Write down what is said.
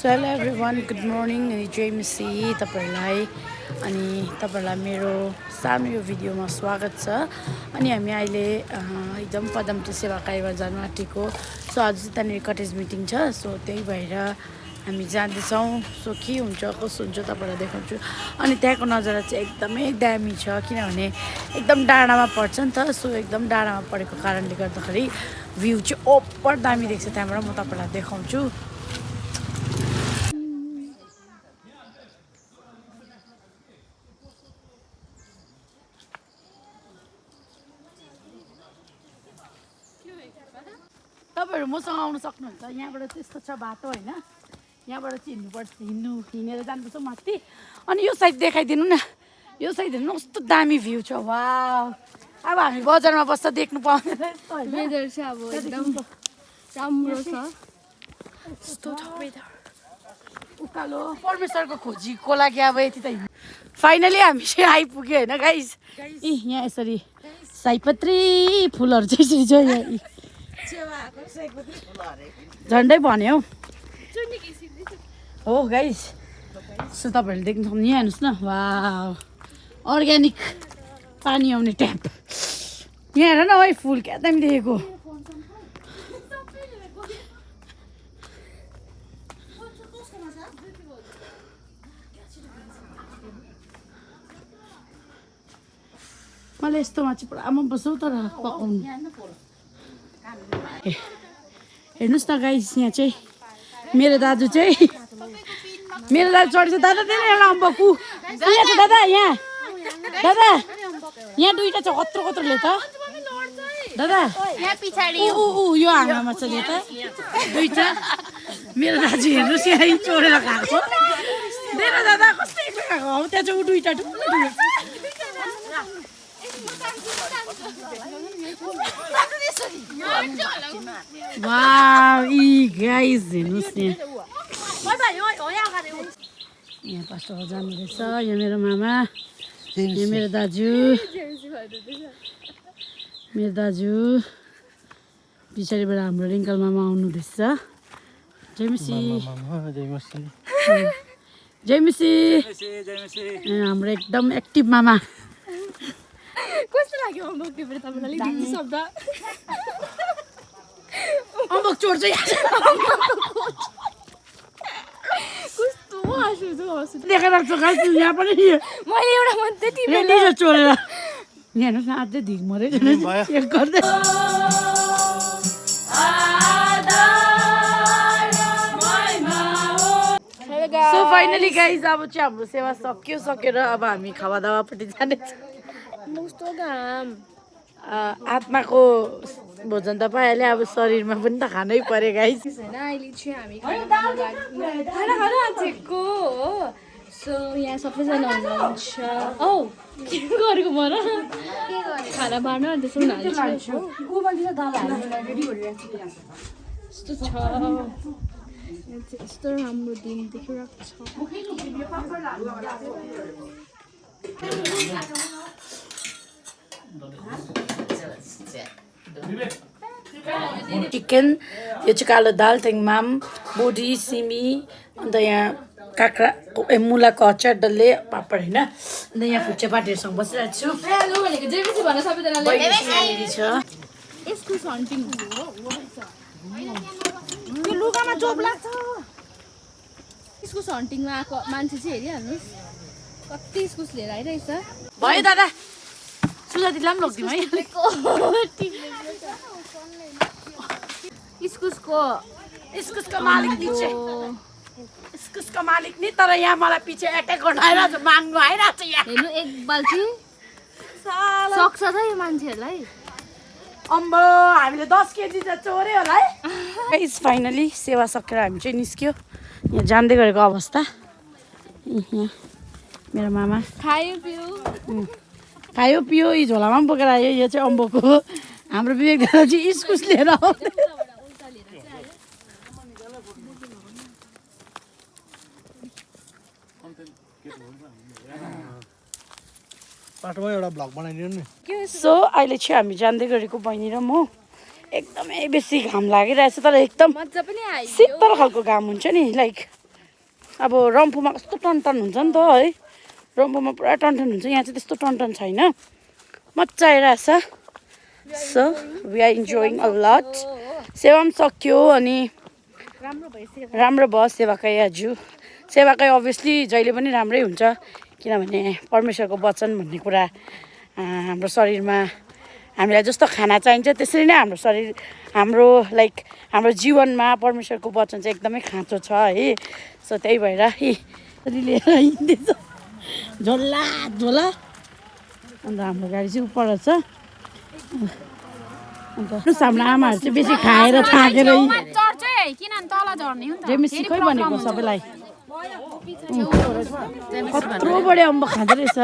Hello everyone good morning अनि जय मसी तपाईँहरूलाई अनि तपाईँहरूलाई मेरो सानो यो भिडियोमा स्वागत छ। अनि हामी अहिले एकदम पदमती सेवा कायबाट जानु आँटेको। सो आज चाहिँ त्यहाँनिर कटेज मिटिङ छ। सो त्यही भएर हामी जाँदैछौँ। सो के हुन्छ कसो हुन्छ तपाईँहरूलाई देखाउँछु। अनि त्यहाँको नजारा चाहिँ एकदमै दामी छ किनभने एकदम डाँडामा पर्छ नि त। सो एकदम डाँडामा परेको कारणले गर्दाखेरि भ्यू चाहिँ ओभर दामी देख्छ। त्यहाँबाट म तपाईँहरूलाई देखाउँछु। तपाईँहरू मसँग आउनु सक्नुहुन्छ। यहाँबाट त्यस्तो छ बाटो होइन, यहाँबाट चाहिँ हिँडेर जानुपर्छ माथि। अनि यो साइड देखाइदिनु न, यो साइड हेर्नु कस्तो दामी भ्यू छ। वाह, अब हामी बजारमा बस्दा देख्नु पाउँदैन यस्तो होइन। वेदर चाहिँ अब एकदम राम्रो छ। यस्तो छ वेदर, उकालो परमेश्वरको खोजीको लागि अब यति त फाइनली हामी चाहिँ आइपुग्यो होइन गाइस। यहाँ यसरी सयपत्री फुलहरू चाहिँ यसरी छ यहाँ झन्डै भन्यो हो गाइस। सो तपाईँहरूले देख्नु सक्नु यहाँ हेर्नुहोस् न। वाह, अर्ग्यानिक पानी आउने ट्याप यहाँ हेर न है, फुल क्या दामी देखेको। मलाई यस्तोमा चाहिँ पुरा मन पर्छ तर पकाउनु। हेर्नुहोस् न गाइस, यहाँ चाहिँ मेरो दाजु चाहिँ चढेछ। दादा दिनु एउटा अम्बकु यहाँ छ दादा, यहाँ दादा यहाँ दुईवटा छ। कत्रो कत्रोले त दादा यो आँगनमा छ नि त दुईवटा। मेरो दाजु हेर्नुहोस् यहाँ चोरेर खाएको। दिनु दादा कस्तो एक्लै खाएको हौ, त्यहाँ चाहिँ दुईवटा ठुलो ठुलो। वाह गाइस हेर्नुहोस् यहाँ पास्टर जानु रहेछ। यहाँ मेरो मामा, यहाँ मेरो दाजु पछाडिबाट हाम्रो रिङ्कल मामा आउनु रहेछ। जय मसी जय मसी। हाम्रो एकदम एक्टिभ मामा। कस्तो लाग्यो अम्बक देखेर तपाईँलाई? हिन्दी शब्द अम्बक चोर चाहिँ कस्तो हाँसु देखाइरहेको छ गाइस। यहाँ पनि मैले एउटा मात्रै रेडी चोरेर यहाँ हेर्नुहोस् न, अझै धिक मरै चेक गर्दै। सो फाइनली गाइस अब चाहिँ हाम्रो सेवा सकेर अब हामी खावा दावापट्टि जानेछौँ। कस्तो घाम। आत्माको भोजन त पाइहाल्यो, अब शरीरमा पनि त खानै पर्यो गाइस। होइन अहिले चाहिँ हामी खाना आँटेको हो। सो यहाँ सबैजना हुनुहुन्छ। औ के गरेको म र खाना बाँड्नु अनि त्यसो यस्तो छ। यस्तो राम्रो दिन देखिरहेको छ। चिकन, यो चाहिँ कालो दाल, त्यहाँदेखि बोडी, सिमी, अन्त यहाँ काँक्रा मुलाको अचार, डल्ले पापड होइन। अन्त यहाँ फुच्चे पाटीहरूसँग बसिरहेको छु। यो लुगामा जोब लाग्छ। इस्कुस हन्टिङमा आएको मान्छे चाहिँ हेरिहाल्नुहोस् कति इस्कुस लिएर आइरहेछ। भयो दादा, सुजातीलाई पनि लगिदिउँ है। इस्कुसको मालिक नि चाहिँ इस्कुसको मालिक नि, तर यहाँ मलाई पछि एट्याक गर्न आइरहेको छ, माग्नु आइरहेको छ यहाँ। हेर्नु एक बाल्टी सक्छ त यो मान्छेहरूलाई। अम्बो हामीले 10 केजी त चोर्यो होला है। गाइस फाइनली सेवा सकेर हामी चाहिँ निस्क्यो। यहाँ जाँदै गरेको अवस्था। यहाँ मेरो मामा खायो पियो यी झोलामा पनि बोकेर आयो। यो चाहिँ अम्बोको हो। हाम्रो विवेक दादा चाहिँ इस्कुस लिएर आउँदै। बाटोमा एउटा भ्लग बनाइदिनु नि। सो अहिले चाहिँ हामी जाँदै गरेको बहिनी र म। एकदमै बेसी घाम लागिरहेछ तर एकदम मजा पनि आयो। शीतल खालको घाम हुन्छ नि, लाइक अब रम्फूमा कस्तो टनटन हुन्छ नि त है रम्फूमा पुरा टनटन हुन्छ यहाँ चाहिँ त्यस्तो टनटन छैन मजा आइरहेछ so we are enjoying a lot सेवा पनि सक्यो अनि राम्रो भयो सेवाकाई आज सेवाकाई अभियसली जहिले पनि राम्रै हुन्छ किनभने परमेश्वरको वचन भन्ने कुरा हाम्रो शरीरमा हामीलाई जस्तो खाना चाहिन्छ त्यसरी नै हाम्रो शरीर हाम्रो लाइक हाम्रो जीवनमा परमेश्वरको वचन चाहिँ एकदमै खाँचो छ है सो त्यही भएर लिएर हिँड्दैछ झोला झोला अन्त हाम्रो गाडी चाहिँ उपर छ अन्त हाम्रो आमाहरू चाहिँ बेसी खाएर थाकेर जेमिसी खोइ भनेको सबैलाई कत्रो बढी अम्बक खाँदो रहेछ